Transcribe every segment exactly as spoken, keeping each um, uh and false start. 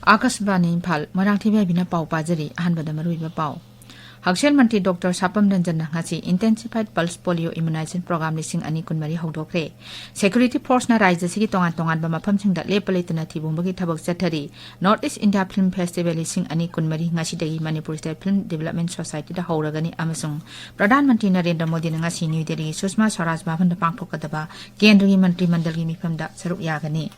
ꯑꯥꯀꯥꯁꯕꯥꯅꯤ ꯏꯝꯐꯥꯜ, ꯃꯣꯏꯔꯥꯡꯊꯦꯝ ꯌꯥꯏꯕꯤꯅ ꯄꯥꯎ ꯄꯥꯖꯔꯤ꯫ ꯑꯍꯥꯟꯕꯗ ꯃꯔꯨꯑꯣꯏꯕ ꯄꯥꯎ꯫ ꯍꯛꯁꯦꯜ ꯃꯟꯇ꯭ꯔꯤ ꯗꯣꯛꯇꯔ ꯁꯥꯄꯝ ꯔꯟꯖꯟꯅ ꯉꯁꯤ Intensified Pulse Polio Immunization Program ꯂꯤꯁꯤꯡ ꯑꯅꯤ ꯀꯨꯟꯃꯔꯤ ꯍꯧꯗꯣꯛꯈ꯭ꯔꯦ꯫ Security Forceꯅ ꯔꯥꯖ꯭ꯌ ꯑꯁꯤꯒꯤ ꯇꯣꯉꯥꯟ ꯇꯣꯉꯥꯟꯕ ꯃꯐꯝꯁꯤꯡꯗ ꯂꯦꯞꯄ ꯂꯩꯇꯅ ꯊꯤꯕꯨꯡꯕꯒꯤ ꯊꯕꯛ ꯆꯠꯊꯔꯤ꯫ North East India Film Festival ꯂꯤꯁꯤꯡ ꯑꯅꯤ ꯀꯨꯟꯃꯔꯤ ꯉꯁꯤꯗꯒꯤ ꯃꯅꯤꯄꯨꯔ State Film Development Societyꯗ ꯍꯧꯔꯒꯅꯤ ꯑꯃꯁꯨꯡ ꯄ꯭ꯔꯙꯥꯟ ꯃꯟꯇ꯭ꯔꯤ ꯅꯔꯦꯟꯗ꯭ꯔ ꯃꯣꯗꯤꯅ ꯉꯁꯤ ꯅ꯭ꯌꯨ ꯗꯦꯜꯂꯤꯒꯤ ꯁꯨꯁꯃꯥ ꯁ꯭ꯋꯔꯥꯖ ꯚꯕꯟꯗ ꯄꯥꯡꯊꯣꯛꯀꯗꯕ ꯀꯦꯟꯗ꯭ꯔꯒꯤ ꯃꯟꯇ꯭ꯔꯤ ꯃꯟꯗꯜꯒꯤ ꯃꯤꯐꯝꯗ ꯁꯔꯨꯛ ꯌꯥꯒꯅꯤ꯫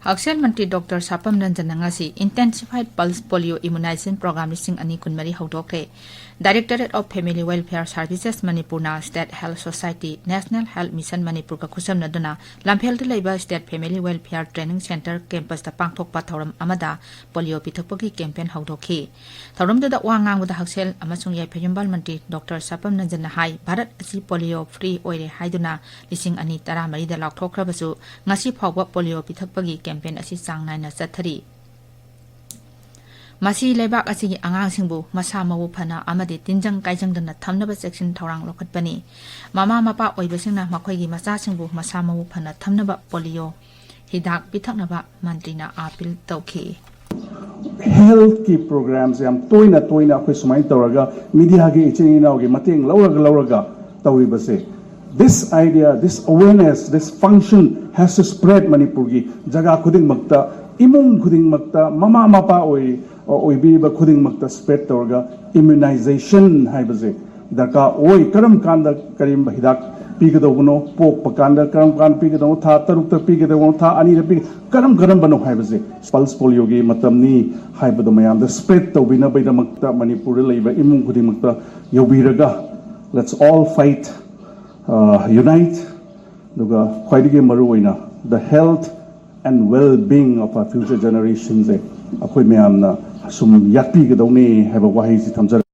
ꯍꯛꯁꯦꯜ ꯃꯟꯇ꯭ꯔꯤ ꯗꯣꯛꯇꯔ ꯁꯥꯄꯝ ꯔꯟꯖꯟꯅ ꯉꯁꯤ Intensified Pulse Polio Immunization Program ꯂꯤꯁꯤꯡ ꯑꯅꯤ ꯀꯨꯟꯃꯔꯤ ꯍꯧꯗꯣꯛꯈ꯭ꯔꯦ꯫ Directorate of Family Welfare Services ꯃꯅꯤꯄꯨꯔꯅ State Health Society, National Health Mission ꯃꯅꯤꯄꯨꯔꯒ ꯈꯨꯠꯁꯝꯅꯗꯨꯅ ꯂꯝꯐꯦꯜꯗ ꯂꯩꯕ State Family Welfare Training Centre Campusꯇ ꯄꯥꯡꯊꯣꯛꯄ ꯊꯧꯔꯝ ꯑꯃꯗ ꯄꯣꯂꯤꯑꯣ ꯄꯤꯊꯛꯄꯒꯤ campaign ꯍꯧꯗꯣꯛꯈꯤ꯫ ꯊꯧꯔꯝꯗꯨꯗ ꯋꯥ ꯉꯥꯡꯕꯗ ꯍꯛꯁꯦꯜ ꯑꯃꯁꯨꯡ ꯌꯥꯏꯐ ꯌꯨꯝꯕꯥꯜ ꯃꯟꯇ꯭ꯔꯤ ꯗꯣꯛꯇꯔ ꯁꯥꯄꯝ ꯔꯟꯖꯟꯅ ꯍꯥꯏ, ꯚꯥꯔꯠ ꯑꯁꯤ ꯄꯣꯂꯤꯑꯣ free ꯑꯣꯏꯔꯦ ꯍꯥꯏꯗꯨꯅ ꯂꯤꯁꯤꯡ ꯑꯅꯤ ꯇꯔꯥꯃꯔꯤꯗ ꯂꯥꯎꯊꯣꯛꯈ꯭ꯔꯕꯁꯨ, ꯉꯁꯤ ꯐꯥꯎꯕ ꯄꯣꯂꯤꯑꯣ ꯄꯤꯊꯛꯄꯒꯤ campaign ꯑꯁꯤ ꯆꯥꯡ ꯅꯥꯏꯅ ꯆꯠꯊꯔꯤ꯫ ꯃꯁꯤ ꯂꯩꯕꯥꯛ ꯑꯁꯤꯒꯤ ꯑꯉꯥꯡꯁꯤꯡꯕꯨ ꯃꯁꯥ ꯃꯎ ꯐꯅ ꯑꯃꯗꯤ ꯇꯤꯟꯖꯪ ꯀꯥꯏꯖꯪꯗꯅ ꯊꯝꯅꯕ ꯆꯦꯛꯁꯤꯟ ꯊꯧꯔꯥꯡ ꯂꯧꯈꯠꯄꯅꯤ꯫ ꯃꯃꯥ ꯃꯄꯥ ꯑꯣꯏꯕꯁꯤꯡꯅ ꯃꯈꯣꯏꯒꯤ ꯃꯆꯥꯁꯤꯡꯕꯨ ꯃꯁꯥ ꯃꯎ ꯐꯅ ꯊꯝꯅꯕ ꯄꯣꯂꯤꯑꯣ ꯍꯤꯗꯥꯛ ꯄꯤꯊꯛꯅꯕ ꯃꯟꯇ꯭ꯔꯤꯅ ꯑꯥꯄꯤꯜ ꯇꯧꯈꯤ꯫ Healthꯀꯤ programꯁꯦ ꯌꯥꯝ ꯇꯣꯏꯅ ꯇꯣꯏꯅ ꯑꯩꯈꯣꯏ ꯁꯨꯃꯥꯏꯅ ꯇꯧꯔꯒ mediaꯒꯤ ꯏꯆꯤꯟ ꯏꯅꯥꯎꯒꯤ ꯃꯇꯦꯡ ꯂꯧꯔꯒ ꯂꯧꯔꯒ ꯇꯧꯔꯤꯕꯁꯦ, this idea, this awareness, this function has to spread ꯃꯅꯤꯄꯨꯔꯒꯤ ꯖꯒꯥ ꯈꯨꯗꯤꯡꯃꯛꯇ, ꯏꯃꯨꯡ ꯈꯨꯗꯤꯡꯃꯛꯇ, ꯃꯃꯥ ꯃꯄꯥ ꯑꯣꯏ ꯑꯣꯏꯕꯤꯔꯤꯕ ꯈꯨꯗꯤꯡꯃꯛꯇ spread ꯇꯧꯔꯒ immunization ꯍꯥꯏꯕꯁꯦ ꯗꯔꯀꯥꯔ ꯑꯣꯏ꯫ ꯀꯔꯝ ꯀꯥꯟꯗ ꯀꯔꯤꯒꯨꯝꯕ ꯍꯤꯗꯥꯛ ꯄꯤꯒꯗꯧꯕꯅꯣ, ꯄꯣꯛꯄ ꯀꯥꯟꯗ ꯀꯔꯝ ꯀꯥꯟꯗ ꯄꯤꯒꯗꯧꯅꯣ, ꯊꯥ ꯇꯔꯨꯛꯇ ꯄꯤꯒꯗꯧꯕꯅꯣ, ꯊꯥ ꯑꯅꯤꯗ ꯄꯤ, ꯀꯔꯝ ꯀꯔꯝꯕꯅꯣ ꯍꯥꯏꯕꯁꯦ꯫ Pulse polioꯒꯤ ꯃꯇꯝꯅꯤ ꯍꯥꯏꯕꯗꯣ ꯃꯌꯥꯝꯗ spread ꯇꯧꯕꯤꯅꯕꯒꯤꯗꯃꯛꯇ ꯃꯅꯤꯄꯨꯔꯗ ꯂꯩꯕ ꯏꯃꯨꯡ ꯈꯨꯗꯤꯡꯃꯛꯇ ꯌꯧꯕꯤꯔꯒ, let's all fight, uh, unite, ꯑꯗꯨꯒ ꯈ꯭ꯋꯥꯏꯗꯒꯤ ꯃꯔꯨ ꯑꯣꯏꯅ the health and well-being of our future generationꯁꯦ ꯑꯩꯈꯣꯏ ꯃꯌꯥꯝꯅ ꯁꯨꯝ ꯌꯥꯠꯄꯤꯒꯗꯧꯅꯤ ꯍꯥꯏꯕ ꯋꯥꯍꯩꯁꯤ ꯊꯝꯖꯔꯒꯦ꯫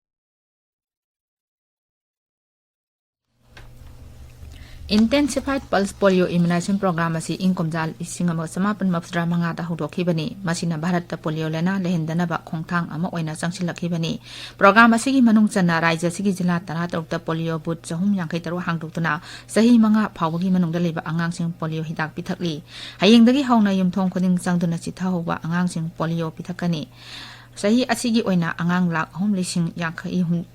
Intensified Pulse Polio Immunization Program ꯑꯁꯤ ꯏꯪ ꯀꯨꯝꯖꯥ ꯂꯤꯁꯤꯡ ꯑꯃꯒ ꯆꯃꯥꯄꯟ ꯃꯧꯗ꯭ꯔꯥ ꯃꯉꯥꯗ ꯍꯧꯗꯣꯛꯈꯤꯕꯅꯤ꯫ ꯃꯁꯤꯅ ꯚꯥꯔꯠꯇ ꯄꯣꯂꯤꯑꯣ ꯂꯥꯏꯅꯥ ꯂꯩꯍꯟꯗꯅꯕ ꯈꯣꯡꯊꯥꯡ ꯑꯃ ꯑꯣꯏꯅ ꯆꯪꯁꯤꯜꯂꯛꯈꯤꯕꯅꯤ꯫ ꯄ꯭ꯔꯣꯒ꯭ꯔꯥꯝ ꯑꯁꯤꯒꯤ ꯃꯅꯨꯡ ꯆꯟꯅ ꯔꯥꯖ꯭ꯌ ꯑꯁꯤꯒꯤ ꯖꯤꯂꯥ ꯇꯔꯥꯇꯔꯨꯛꯇ ꯄꯣꯂꯤꯑꯣ ꯕꯨꯊ ꯆꯍꯨꯝ ꯌꯥꯡꯈꯩ ꯇꯔꯨꯛ ꯍꯥꯡꯗꯣꯛꯇꯨꯅ ꯆꯍꯤ ꯃꯉꯥ ꯐꯥꯎꯕꯒꯤ ꯃꯅꯨꯡꯗ ꯂꯩꯕ ꯑꯉꯥꯡꯁꯤꯡ ꯄꯣꯂꯤꯑꯣ ꯍꯤꯗꯥꯛ ꯄꯤꯊꯛꯂꯤ꯫ ꯍꯌꯦꯡꯗꯒꯤ ꯍꯧꯅ ꯌꯨꯝꯊꯣꯡ ꯈꯨꯗꯤꯡ ꯆꯪꯗꯨꯅ ꯆꯤꯊꯍꯧꯕ ꯑꯉꯥꯡꯁꯤꯡ ꯄꯣꯂꯤꯑꯣ ꯄꯤꯊꯛꯀꯅꯤ꯫ ꯆꯍꯤ ꯑꯁꯤꯒꯤ ꯑꯣꯏꯅ ꯑꯉꯥꯡ ꯂꯥꯈ ꯑꯍꯨꯝ ꯂꯤꯁꯤꯡ ꯌꯥꯡꯈꯩ ꯍꯨꯝ-,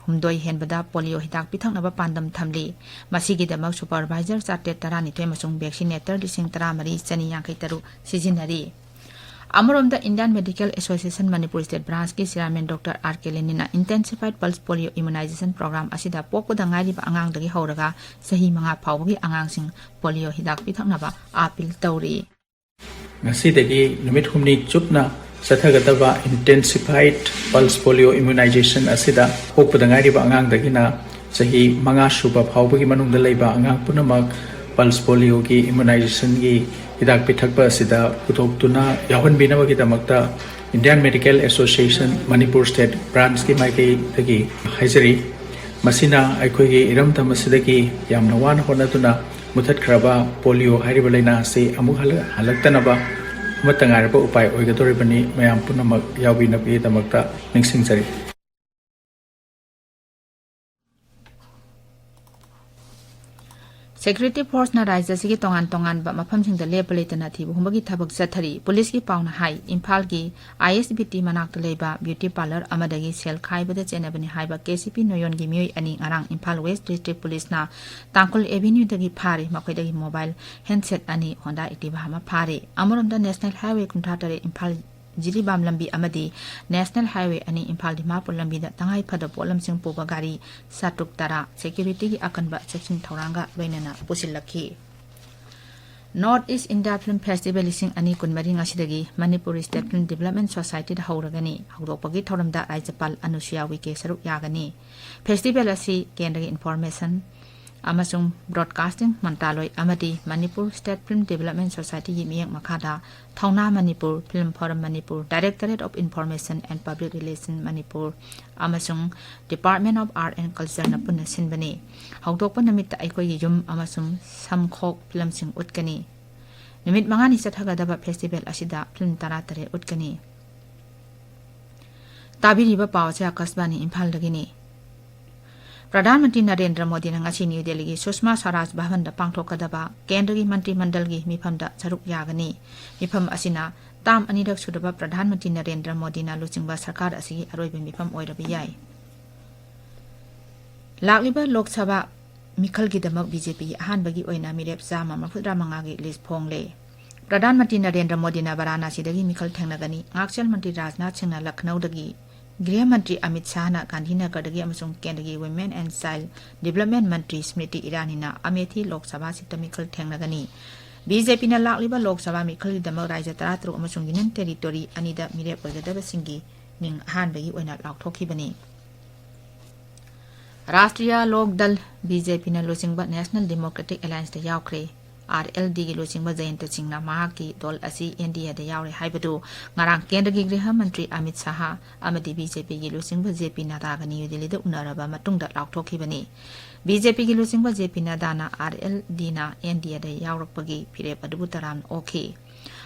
ꯍꯨꯝꯗꯣꯏ ꯍꯦꯟꯕꯗ ꯄꯣꯂꯤꯑꯣ ꯍꯤꯗꯥꯛ ꯄꯤꯊꯛꯅꯕ ꯄꯥꯟꯗꯝ ꯊꯝꯂꯤ꯫ ꯃꯁꯤꯒꯤꯗꯃꯛ supervisor ꯆꯥꯇ꯭ꯔꯦꯠ ꯇꯔꯥꯅꯤꯊꯣꯏ ꯑꯃꯁꯨꯡ vaccinator ꯂꯤꯁꯤꯡ ꯇꯔꯥꯃꯔꯤ ꯆꯅꯤ ꯌꯥꯡꯈꯩ ꯇꯔꯨꯛ ꯁꯤꯖꯤꯟꯅꯔꯤ꯫ ꯑꯃꯔꯣꯝꯗ, Indian Medical Association Manipur State Branchꯀꯤ chairman ꯗꯣꯛꯇꯔ ꯑꯥꯔ ꯀꯦ ꯂꯦꯅꯤꯟꯅ Intensified Pulse Polio Immunization Program ꯑꯁꯤꯗ ꯄꯣꯛꯄꯗ ꯉꯥꯏꯔꯤꯕ ꯑꯉꯥꯡꯗꯒꯤ ꯍꯧꯔꯒ ꯆꯍꯤ ꯃꯉꯥ ꯐꯥꯎꯕꯒꯤ ꯑꯉꯥꯡꯁꯤꯡ ꯄꯣꯂꯤꯑꯣ ꯍꯤꯗꯥꯛ ꯄꯤꯊꯛꯅꯕ ꯑꯥꯄꯤꯜ ꯇꯧꯔꯤ꯫ ꯉꯁꯤꯗꯒꯤ ꯅꯨꯃꯤꯠ ꯍꯨꯝꯅꯤ ꯆꯨꯞꯅ ꯆꯠꯊꯒꯗꯕ Intensified Pulse Polio Immunization ꯑꯁꯤꯗ ꯄꯣꯛꯄꯗ ꯉꯥꯏꯔꯤꯕ ꯑꯉꯥꯡꯗꯒꯤꯅ ꯆꯍꯤ ꯃꯉꯥ ꯁꯨꯕ ꯐꯥꯎꯕꯒꯤ ꯃꯅꯨꯡꯗ ꯂꯩꯕ ꯑꯉꯥꯡ ꯄꯨꯝꯅꯃꯛ Pulse Polioꯒꯤ immunizationꯒꯤ ꯍꯤꯗꯥꯛ ꯄꯤꯊꯛꯄ ꯑꯁꯤꯗ ꯄꯨꯊꯣꯛꯇꯨꯅ ꯌꯥꯎꯍꯟꯕꯤꯅꯕꯒꯤꯗꯃꯛꯇ Indian Medical Association Manipur State Branchꯀꯤ ꯃꯥꯏꯀꯩꯗꯒꯤ ꯍꯥꯏꯖꯔꯤ꯫ ꯃꯁꯤꯅ ꯑꯩꯈꯣꯏꯒꯤ ꯏꯔꯝꯗꯝ ꯑꯁꯤꯗꯒꯤ ꯌꯥꯝꯅ ꯋꯥꯅ ꯍꯣꯠꯅꯗꯨꯅ ꯃꯨꯊꯠꯈ꯭ꯔꯕ ꯄꯣꯂꯤꯑꯣ ꯍꯥꯏꯔꯤꯕ ꯂꯥꯏꯅꯥ ꯑꯁꯤ ꯑꯃꯨꯛ ꯍꯜꯂ-, ꯍꯜꯂꯛꯇꯅꯕ ꯑꯃꯠꯇ ꯉꯥꯏꯔꯕ ꯎꯄꯥꯏ ꯑꯣꯏꯒꯗꯧꯔꯤꯕꯅꯤ꯫ ꯃꯌꯥꯝ ꯄꯨꯝꯅꯃꯛ ꯌꯥꯎꯕꯤꯅꯕꯒꯤꯗꯃꯛꯇ ꯅꯤꯡꯁꯤꯡꯖꯔꯤ꯫ Security forceꯅ ꯔꯥꯖ꯭ꯌ ꯑꯁꯤꯒꯤ ꯇꯣꯉꯥꯟ ꯇꯣꯉꯥꯟꯕ ꯃꯐꯝꯁꯤꯡꯗ ꯂꯦꯞꯄ ꯂꯩꯇꯅ ꯊꯤꯕ ꯍꯨꯝꯕꯒꯤ ꯊꯕꯛ ꯆꯠꯊꯔꯤ꯫ ꯄꯨꯂꯤꯁꯀꯤ ꯄꯥꯎꯅ ꯍꯥꯏ, ꯏꯝꯐꯥꯜꯒꯤ ꯑꯥꯏ ꯑꯦꯁ ꯕꯤ ꯇꯤ ꯃꯅꯥꯛꯇ ꯂꯩꯕ beauty parlour ꯑꯃꯗꯒꯤ ꯁꯦꯜ ꯈꯥꯏꯕꯗ ꯆꯦꯟꯅꯕꯅꯤ ꯍꯥꯏꯕ ꯀꯦ ꯁꯤ ꯄꯤ ꯅꯣꯌꯣꯟꯒꯤ ꯃꯤꯑꯣꯏ ꯑꯅꯤ ꯉꯔꯥꯡ ꯏꯝꯐꯥꯜ West District ꯄꯨꯂꯤꯁꯅ ꯇꯥꯡꯈꯨꯜ Avenueꯗꯒꯤ ꯐꯥꯔꯤ꯫ ꯃꯈꯣꯏꯗꯒꯤ mobile, handset ꯑꯅꯤ, Honda Activa ꯑꯃ ꯐꯥꯔꯤ꯫ ꯑꯃꯔꯣꯝꯗ, National Highway ꯀꯨꯟꯊ꯭ꯔꯥ ꯇꯔꯦꯠ ꯏꯝꯐꯥꯜ ꯖꯤꯔꯤꯕꯥꯝ ꯂꯝꯕꯤ ꯑꯃꯗꯤ National Highway ꯑꯅꯤ ꯏꯝꯐꯥꯜ ꯗꯤꯃꯥꯄꯨꯔ ꯂꯝꯕꯤꯗ ꯇꯉꯥꯏ ꯐꯗꯕ ꯄꯣꯠꯂꯝꯁꯤꯡ ꯄꯨꯕ ꯒꯥꯔꯤ ꯆꯥꯇ꯭ꯔꯨꯛ ꯇꯔꯥ securityꯒꯤ ꯑꯀꯟꯕ ꯆꯦꯛꯁꯤꯟ ꯊꯧꯔꯥꯡꯒ ꯂꯣꯏꯅꯅ ꯄꯨꯁꯤꯜꯂꯛꯈꯤ꯫ North East India Film Festival ꯂꯤꯁꯤꯡ ꯑꯅꯤ ꯀꯨꯟꯃꯔꯤ ꯉꯁꯤꯗꯒꯤ Manipur State Film Development Societyꯗ ꯍꯧꯔꯒꯅꯤ꯫ ꯍꯧꯗꯣꯛꯄꯒꯤ ꯊꯧꯔꯝꯗ ꯔꯥꯖ꯭ꯌꯄꯥꯜ ꯑꯅꯨꯁꯨꯌꯥ ꯎꯏꯀꯦ ꯁꯔꯨꯛ ꯌꯥꯒꯅꯤ꯫ Festival ꯑꯁꯤ ꯀꯦꯟꯗ꯭ꯔꯒꯤ Information ꯑꯃꯁꯨꯡ ꯕ꯭ꯔꯣꯗꯀꯥꯁꯇꯤꯡ ꯃꯟꯇ꯭ꯔꯥꯂꯣꯏ ꯑꯃꯗꯤ ꯃꯅꯤꯄꯨꯔ ꯁ꯭ꯇꯦꯠ ꯐꯤꯜꯝ ꯗꯤꯕꯦꯂꯞꯃꯦꯟ ꯁꯣꯁꯥꯏꯇꯤꯒꯤ ꯃꯤꯠꯌꯦꯡ ꯃꯈꯥꯗ ꯊꯧꯅꯥ Manipur, film form Manipur, Directorate of Information and Public Relation Manipur ꯑꯃꯁꯨꯡ Department of Art and Cultureꯅ ꯄꯨꯟꯅ ꯁꯤꯟꯕꯅꯤ꯫ ꯍꯧꯗꯣꯛꯄ ꯅꯨꯃꯤꯠꯇ ꯑꯩꯈꯣꯏꯒꯤ ꯌꯨꯝ ꯑꯃꯁꯨꯡ ꯁꯝꯈꯣꯛ ꯐꯤꯂꯝꯁꯤꯡ ꯎꯠꯀꯅꯤ꯫ ꯅꯨꯃꯤꯠ ꯃꯉꯥꯅꯤ ꯆꯠꯊꯒꯗꯕ ꯐꯦꯁꯇꯤꯚꯦꯜ ꯑꯁꯤꯗ ꯐꯤꯂꯝ ꯇꯔꯥꯇꯔꯦꯠ ꯎꯠꯀꯅꯤ꯫ ꯇꯥꯕꯤꯔꯤꯕ ꯄꯥꯎ ꯑꯁꯤ ꯑꯀꯥꯁꯕꯥꯅꯤ ꯏꯝꯐꯥꯜꯗꯒꯤꯅꯤ꯫ ꯄ꯭ꯔꯙꯥꯟ ꯃꯟꯇ꯭ꯔꯤ ꯅꯔꯦꯟꯗ꯭ꯔ ꯃꯣꯗꯤꯅ ꯉꯁꯤ ꯅ꯭ꯌꯨ ꯗꯦꯜꯂꯤꯒꯤ ꯁꯨꯁꯃꯥ ꯁ꯭ꯋꯔꯥꯖ ꯚꯕꯟꯗ ꯄꯥꯡꯊꯣꯛꯀꯗꯕ ꯀꯦꯟꯗ꯭ꯔꯒꯤ ꯃꯟꯇ꯭ꯔꯤ ꯃꯟꯗꯜꯒꯤ ꯃꯤꯐꯝꯗ ꯁꯔꯨꯛ ꯌꯥꯒꯅꯤ꯫ ꯃꯤꯐꯝ ꯑꯁꯤꯅ ꯇꯥꯝ ꯑꯅꯤꯔꯛ ꯁꯨꯔꯕ ꯄ꯭ꯔꯙꯥꯟ ꯃꯟꯇ꯭ꯔꯤ ꯅꯔꯦꯟꯗ꯭ꯔ ꯃꯣꯗꯤꯅ ꯂꯨꯆꯤꯡꯕ ꯁꯔꯀꯥꯔ ꯑꯁꯤꯒꯤ ꯑꯔꯣꯏꯕ ꯃꯤꯐꯝ ꯑꯣꯏꯔꯕ ꯌꯥꯏ꯫ ꯂꯥꯛꯂꯤꯕ ꯂꯣꯛ ꯁꯚꯥ ꯃꯤꯈꯜꯒꯤꯗꯃꯛ ꯕꯤ ꯖꯦ ꯄꯤꯒꯤ ꯑꯍꯥꯟꯕꯒꯤ ꯑꯣꯏꯅ ꯃꯤꯔꯦꯞ ꯆꯥꯝꯃ ꯃꯔꯤꯐꯨꯇꯔꯥ ꯃꯉꯥꯒꯤ ꯂꯤꯁ ꯐꯣꯡꯂꯦ꯫ ꯄ꯭ꯔꯙꯥꯟ ꯃꯟꯇ꯭ꯔꯤ ꯅꯔꯦꯟꯗ꯭ꯔ ꯃꯣꯗꯤꯅ ꯕꯔꯥꯅꯥꯁꯤꯗꯒꯤ ꯃꯤꯈꯜ ꯊꯦꯡꯅꯒꯅꯤ꯫ ꯉꯥꯛꯁꯦꯜ ꯃꯟꯇ꯭ꯔꯤ ꯔꯥꯖꯅꯥꯊ ꯁꯤꯡꯅ ꯂꯈꯅꯧꯗꯒꯤ, ꯒ꯭ꯔꯤꯍ ꯃꯟꯇ꯭ꯔꯤ ꯑꯃꯤꯠ ꯁꯥꯍꯅ ꯒꯥꯟꯙꯤꯅꯒꯔꯗꯒꯤ ꯑꯃꯁꯨꯡ ꯀꯦꯟꯗ꯭ꯔꯒꯤ Women and Child Development ꯃꯟꯇ꯭ꯔꯤ ꯁ꯭ꯃ꯭ꯔꯤꯇꯤ ꯏꯔꯥꯅꯤꯅ ꯑꯃꯦꯊꯤ ꯂꯣꯛ ꯁꯚꯥ ꯁꯤꯠꯇ ꯃꯤꯈꯜ ꯊꯦꯡꯅꯒꯅꯤ꯫ ꯕꯤ ꯖꯦ ꯄꯤꯅ ꯂꯥꯛꯂꯤꯕ ꯂꯣꯛ ꯁꯚꯥ ꯃꯤꯈꯜꯒꯤꯗꯃꯛ ꯔꯥꯖ꯭ꯌ ꯇꯔꯥꯇꯔꯨꯛ ꯑꯃꯁꯨꯡ ꯌꯨꯅꯤꯌꯟ ꯇꯦꯔꯤꯇꯣꯔꯤ ꯑꯅꯤꯗ ꯃꯤꯔꯦꯞ ꯑꯣꯏꯒꯗꯕꯁꯤꯡꯒꯤ ꯃꯤꯡ ꯑꯍꯥꯟꯕꯒꯤ ꯑꯣꯏꯅ ꯂꯥꯎꯊꯣꯛꯈꯤꯕꯅꯤ꯫ ꯔꯥꯁꯇ꯭ꯔꯤꯌꯥ ꯂꯣꯛ ꯗꯜ, ꯕꯤ ꯖꯦ ꯄꯤꯅ ꯂꯨꯆꯤꯡꯕ National Democratic Allianceꯇ ꯌꯥꯎꯈ꯭ꯔꯦ꯫ ꯑꯥꯔ ꯑꯦꯜ ꯗꯤꯒꯤ ꯂꯨꯆꯤꯡꯕ ꯖꯌꯟꯇ ꯁꯤꯡꯅ ꯃꯍꯥꯛꯀꯤ ꯗꯣꯜ ꯑꯁꯤ ꯑꯦꯟ ꯗꯤ ꯑꯦꯗ ꯌꯥꯎꯔꯦ ꯍꯥꯏꯕꯗꯨ ꯉꯔꯥꯡ ꯀꯦꯟꯗ꯭ꯔꯒꯤ ꯒ꯭ꯔꯤꯍ ꯃꯟꯇ꯭ꯔꯤ ꯑꯃꯤꯠ ꯁꯥꯍ ꯑꯃꯗꯤ ꯕꯤ ꯖꯦ ꯄꯤꯒꯤ ꯂꯨꯆꯤꯡꯕ ꯖꯦ ꯄꯤ ꯅꯗꯥꯒ ꯅ꯭ꯌꯨ ꯗꯤꯜꯂꯤꯗ ꯎꯅꯔꯕ ꯃꯇꯨꯡꯗ ꯂꯥꯎꯊꯣꯛꯈꯤꯕꯅꯤ꯫ ꯕꯤ ꯖꯦ ꯄꯤꯒꯤ ꯂꯨꯆꯤꯡꯕ ꯖꯦ ꯄꯤ ꯅꯗꯥꯅ ꯑꯥꯔ ꯑꯦꯜ ꯗꯤꯅ ꯑꯦꯟ ꯗꯤ ꯑꯦꯗ ꯌꯥꯎꯔꯛꯄꯒꯤ ꯐꯤꯔꯦꯞ ꯑꯗꯨꯕꯨ ꯇꯔꯥꯝꯅ ꯑꯣꯛꯈꯤ꯫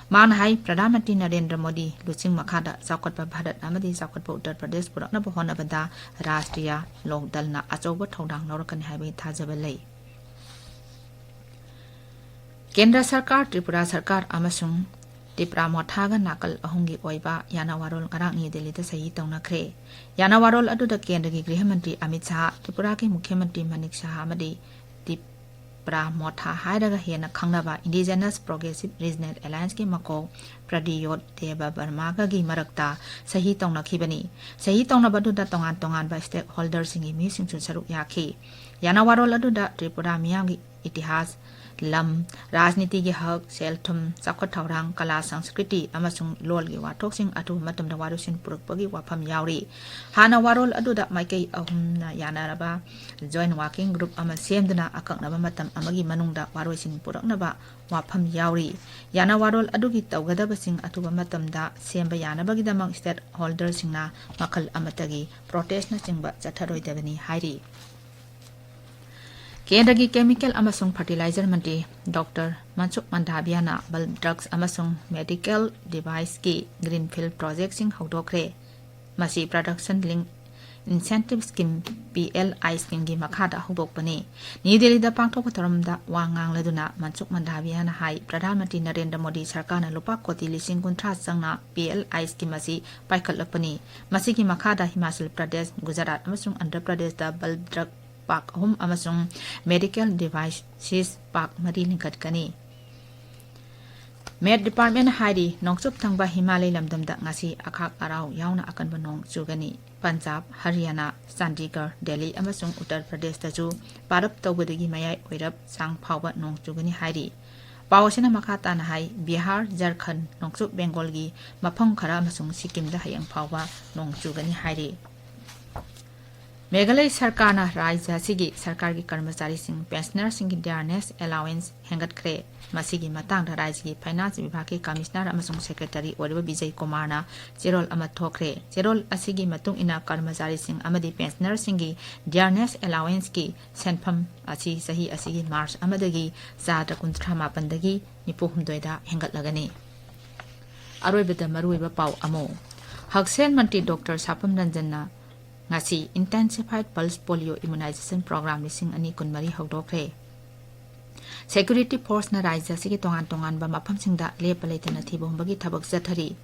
ꯃꯍꯥꯛꯅ ꯍꯥꯏ, ꯄ꯭ꯔꯙꯥꯟ ꯃꯟꯇ꯭ꯔꯤ ꯅꯔꯦꯟꯗ꯭ꯔ ꯃꯣꯗꯤ ꯂꯨꯆꯤꯡ ꯃꯈꯥꯗ ꯆꯥꯎꯈꯠꯄ ꯚꯥꯔꯠ ꯑꯃꯗꯤ ꯆꯥꯎꯈꯠꯄ ꯎꯠꯇꯔ ꯄ꯭ꯔꯗꯦꯁ ꯄꯨꯔꯛꯅꯕ ꯍꯣꯠꯅꯕꯗ ꯔꯥꯁꯇ꯭ꯔꯤꯌꯥ ꯂꯣꯛ ꯗꯜꯅ ꯑꯆꯧꯕ ꯊꯧꯗꯥꯡ ꯂꯧꯔꯛꯀꯅꯤ ꯍꯥꯏꯕꯒꯤ ꯊꯥꯖꯕ ꯂꯩ꯫ ꯀꯦꯟꯗ꯭ꯔ ꯁꯔꯀꯥꯔ, ꯇ꯭ꯔꯤꯄꯨꯔꯥ ꯁꯔꯀꯥꯔ ꯑꯃꯁꯨꯡ ꯇꯤꯄ꯭ꯔꯥ ꯃꯣꯊꯥꯒ ꯅꯥꯀꯜ ꯑꯍꯨꯝꯒꯤ ꯑꯣꯏꯕ ꯌꯥꯅꯋꯥꯔꯣꯜ ꯉꯔꯥꯡ ꯅ꯭ꯌꯨ ꯗꯦꯜꯂꯤꯗ ꯁꯍꯤ ꯇꯧꯅꯈ꯭ꯔꯦ꯫ ꯌꯥꯅꯋꯥꯔꯣꯜ ꯑꯗꯨꯗ ꯀꯦꯟꯗ꯭ꯔꯒꯤ ꯒ꯭ꯔꯤꯍ ꯃꯟꯇ꯭ꯔꯤ ꯑꯃꯤꯠ ꯁꯥꯍ, ꯇ꯭ꯔꯤꯄꯨꯔꯥꯒꯤ ꯃꯨꯈ꯭ꯌ ꯃꯟꯇ꯭ꯔꯤ ꯃꯅꯤꯛ ꯁꯥꯍ ꯑꯃꯗꯤ ꯇꯤꯄ꯭ꯔꯥ ꯃꯣꯊꯥ ꯍꯥꯏꯔꯒ ꯍꯦꯟꯅ ꯈꯪꯅꯕ Indigenous Progressive Regional Allianceꯀꯤ ꯃꯀꯣꯛ ꯄ꯭ꯔꯗꯤꯌꯣꯠ ꯗꯦꯕ ꯕꯔꯃꯥꯒꯒꯤ ꯃꯔꯛꯇ ꯁꯍꯤ ꯇꯧꯅꯈꯤꯕꯅꯤ꯫ ꯁꯍꯤ ꯇꯧꯅꯕ ꯑꯗꯨꯗ ꯇꯣꯉꯥꯟ ꯇꯣꯉꯥꯟꯕ stakeholderꯁꯤꯡꯒꯤ ꯃꯤꯁꯤꯡꯁꯨ ꯁꯔꯨꯛ ꯌꯥꯈꯤ꯫ ꯌꯥꯅꯋꯥꯔꯣꯜ ꯑꯗꯨꯗ ꯇ꯭ꯔꯤꯄꯨꯔꯥ ꯃꯤꯌꯥꯝꯒꯤ ꯏꯇꯤꯍꯥꯁ, ꯂꯝ, ꯔꯥꯖꯅꯤꯇꯤꯒꯤ ꯍꯛ, ꯁꯦꯜ ꯊꯨꯝ, ꯆꯥꯎꯈꯠ ꯊꯧꯔꯥꯡ, ꯀꯂꯥ, ꯁꯪꯁꯀ꯭ꯔꯤꯇꯤ ꯑꯃꯁꯨꯡ ꯂꯣꯜꯒꯤ ꯋꯥꯊꯣꯛꯁꯤꯡ ꯑꯊꯨꯕ ꯃꯇꯝꯗ ꯋꯥꯔꯣꯏꯁꯤꯟ ꯄꯨꯔꯛꯄꯒꯤ ꯋꯥꯐꯝ ꯌꯥꯎꯔꯤ꯫ ꯍꯥꯟꯅ ꯋꯥꯔꯣꯜ ꯑꯗꯨꯗ ꯃꯥꯏꯀꯩ ꯑꯍꯨꯝꯅ ꯌꯥꯅꯔꯕ Joint Working Group ꯑꯃ ꯁꯦꯝꯗꯨꯅ ꯑꯀꯛꯅꯕ ꯃꯇꯝ ꯑꯃꯒꯤ ꯃꯅꯨꯡꯗ ꯋꯥꯔꯣꯏꯁꯤꯟ ꯄꯨꯔꯛꯅꯕ ꯋꯥꯐꯝ ꯌꯥꯎꯔꯤ꯫ ꯌꯥꯅ ꯋꯥꯔꯣꯜ ꯑꯗꯨꯒꯤ ꯇꯧꯒꯗꯕꯁꯤꯡ ꯑꯊꯨꯕ ꯃꯇꯝꯗ ꯁꯦꯝꯕ ꯌꯥꯅꯕꯒꯤꯗꯃꯛ stakeholderꯁꯤꯡꯅ ꯃꯈꯜ ꯑꯃꯠꯇꯒꯤ protestꯅꯆꯤꯡꯕ ꯆꯠꯊꯔꯣꯏꯗꯕꯅꯤ ꯍꯥꯏꯔꯤ꯫ ꯀꯦꯟꯗ꯭ꯔꯒꯤ Chemical ꯑꯃꯁꯨꯡ Fertilizer ꯃꯟꯇ꯭ꯔꯤ ꯗꯣꯛꯇꯔ ꯃꯟꯁꯨꯈ ꯃꯟꯗꯥꯚꯤꯌꯥꯅ bulk drugs ꯑꯃꯁꯨꯡ medical deviceꯀꯤ Greenfield projectꯁꯤꯡ ꯍꯧꯗꯣꯛꯈ꯭ꯔꯦ꯫ ꯃꯁꯤ Production Linked Incentive Scheme, P L I schemeꯒꯤ ꯃꯈꯥꯗ ꯍꯧꯗꯣꯛꯄꯅꯤ꯫ ꯅ꯭ꯌꯨ ꯗꯦꯜꯂꯤꯗ ꯄꯥꯡꯊꯣꯛꯄ ꯊꯧꯔꯝꯗ ꯋꯥ ꯉꯥꯡꯂꯗꯨꯅ ꯃꯟꯁꯨꯈ ꯃꯟꯗꯥꯚꯤꯌꯥꯅ ꯍꯥꯏ, ꯄ꯭ꯔꯙꯥꯟ ꯃꯟꯇ꯭ꯔꯤ ꯅꯔꯦꯟꯗ꯭ꯔ ꯃꯣꯗꯤ ꯁꯔꯀꯥꯔꯅ ꯂꯨꯄꯥ ꯀꯣꯇꯤ ꯂꯤꯁꯤꯡ ꯀꯨꯟꯊ꯭ꯔꯥ ꯆꯪꯅ P L I scheme ꯑꯁꯤ ꯄꯥꯏꯈꯠꯂꯛꯄꯅꯤ꯫ ꯃꯁꯤꯒꯤ ꯃꯈꯥꯗ ꯍꯤꯃꯥꯆꯜ ꯄ꯭ꯔꯗꯦꯁ, ꯒꯨꯖꯔꯥꯠ ꯑꯃꯁꯨꯡ ꯑꯟꯙ꯭ꯔ ꯄ꯭ꯔꯗꯦꯁꯇ bulk drug park ꯑꯍꯨꯝ ꯑꯃꯁꯨꯡ medical devices park ꯃꯔꯤ ꯂꯤꯡꯈꯠꯀꯅꯤ꯫ Met Department ꯍꯥꯏꯔꯤ, ꯅꯣꯡꯆꯨꯞ ꯊꯪꯕ ꯍꯤꯃꯥꯂꯌ ꯂꯝꯗꯝꯗ ꯉꯁꯤ ꯑꯈꯥꯛ ꯑꯔꯥꯎ ꯌꯥꯎꯅ ꯑꯀꯟꯕ ꯅꯣꯡ ꯆꯨꯒꯅꯤ꯫ ꯄꯟꯖꯥꯕ, ꯍꯔꯤꯌꯥꯅꯥ, ꯆꯥꯟꯗꯤꯒꯔ, ꯗꯦꯜꯂꯤ ꯑꯃꯁꯨꯡ ꯎꯠꯇꯔ ꯄ꯭ꯔꯗꯦꯁꯇꯁꯨ ꯄꯥꯔꯞ ꯇꯧꯕꯗꯒꯤ ꯃꯌꯥꯏ ꯑꯣꯏꯔꯞ ꯆꯥꯡ ꯐꯥꯎꯕ ꯅꯣꯡ ꯆꯨꯒꯅꯤ ꯍꯥꯏꯔꯤ꯫ ꯄꯥꯎ ꯑꯁꯤꯅ ꯃꯈꯥ ꯇꯥꯅ ꯍꯥꯏ, ꯕꯤꯍꯥꯔ, ꯖꯔꯈꯟ, ꯅꯣꯡꯆꯨꯞ ꯕꯦꯡꯒꯣꯜꯒꯤ ꯃꯐꯝ ꯈꯔ ꯑꯃꯁꯨꯡ ꯁꯤꯛꯀꯤꯝꯗ ꯍꯌꯦꯡ ꯐꯥꯎꯕ ꯅꯣꯡ ꯆꯨꯒꯅꯤ ꯍꯥꯏꯔꯤ꯫ ꯃꯦꯘꯥꯂꯌ ꯁꯔꯀꯥꯔꯅ ꯔꯥꯖ꯭ꯌ ꯑꯁꯤꯒꯤ ꯁꯔꯀꯥꯔꯒꯤ ꯀꯔꯃꯆꯥꯔꯤꯁꯤꯡ, ꯄꯦꯟꯁꯅꯔꯁꯤꯡꯒꯤ dearness allowance ꯍꯦꯟꯒꯠꯈ꯭ꯔꯦ꯫ ꯃꯁꯤꯒꯤ ꯃꯇꯥꯡꯗ ꯔꯥꯖ꯭ꯌꯒꯤ ꯐꯥꯏꯅꯥꯟꯁ ꯕꯤꯚꯥꯒꯀꯤ ꯀꯃꯤꯁꯅꯔ ꯑꯃꯁꯨꯡ ꯁꯦꯀ꯭ꯔꯦꯇꯔꯤ ꯑꯣꯏꯔꯤꯕ ꯕꯤꯖꯌ ꯀꯨꯃꯥꯔꯅ ꯆꯦꯔꯣꯜ ꯑꯃ ꯊꯣꯛꯈ꯭ꯔꯦ꯫ ꯆꯦꯔꯣꯜ ꯑꯁꯤꯒꯤ ꯃꯇꯨꯡ ꯏꯟꯅ ꯀꯔꯃꯆꯥꯔꯤꯁꯤꯡ ꯑꯃꯗꯤ ꯄꯦꯟꯁꯅꯔꯁꯤꯡꯒꯤ dearness allowanceꯀꯤ ꯁꯦꯟꯐꯝ ꯑꯁꯤ ꯆꯍꯤ ꯑꯁꯤꯒꯤ ꯃꯥꯔꯆ ꯑꯃꯗꯒꯤ ꯆꯥꯗ ꯀꯨꯟꯊ꯭ꯔꯥ ꯃꯥꯄꯟꯗꯒꯤ ꯅꯤꯐꯨ ꯍꯨꯝꯗꯣꯏꯗ ꯍꯦꯟꯒꯠꯂꯒꯅꯤ꯫ ꯑꯔꯣꯏꯕꯗ ꯃꯔꯨꯑꯣꯏꯕ ꯄꯥꯎ ꯑꯃꯨꯛ꯫ ꯍꯛꯁꯦꯜ ꯃꯟꯇ꯭ꯔꯤ ꯗꯣꯛꯇꯔ ꯁꯥꯄꯝ ꯔꯟꯖꯟꯅ ꯉꯁꯤ Intensified Pulse Polio Immunization Program ꯂꯤꯁꯤꯡ ꯑꯅꯤ ꯀꯨꯟꯃꯔꯤ ꯍꯧꯗꯣꯛꯈ꯭ꯔꯦ꯫ Security Forceꯅ ꯔꯥꯖ꯭ꯌ ꯑꯁꯤꯒꯤ ꯇꯣꯉꯥꯟ ꯇꯣꯉꯥꯟꯕ ꯃꯐꯝꯁꯤꯡꯗ ꯂꯦꯞꯄ ꯂꯩꯇꯅ ꯊꯤꯕ ꯍꯨꯝꯕꯒꯤ ꯊꯕꯛ ꯆꯠꯊꯔꯤ꯫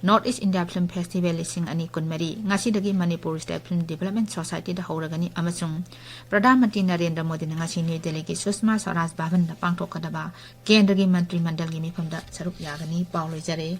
North East India Film Festival ꯂꯤꯁꯤꯡ ꯑꯅꯤ ꯀꯨꯟꯃꯔꯤ ꯉꯁꯤꯗꯒꯤ ꯃꯅꯤꯄꯨꯔ State Film Development Societyꯗ ꯍꯧꯔꯒꯅꯤ ꯑꯃꯁꯨꯡ ꯄ꯭ꯔꯙꯥꯟ ꯃꯟꯇ꯭ꯔꯤ ꯅꯔꯦꯟꯗ꯭ꯔ ꯃꯣꯗꯤꯅ ꯉꯁꯤ ꯅ꯭ꯌꯨ ꯗꯦꯜꯂꯤꯒꯤ ꯁꯨꯁꯃꯥ ꯁ꯭ꯋꯔꯥꯖ ꯚꯕꯟꯗ ꯄꯥꯡꯊꯣꯛꯀꯗꯕ ꯀꯦꯟꯗ꯭ꯔꯒꯤ ꯃꯟꯇ꯭ꯔꯤ ꯃꯟꯗꯜꯒꯤ ꯃꯤꯐꯝꯗ ꯁꯔꯨꯛ ꯌꯥꯒꯅꯤ꯫ ꯄꯥꯎ ꯂꯣꯏꯖꯔꯦ꯫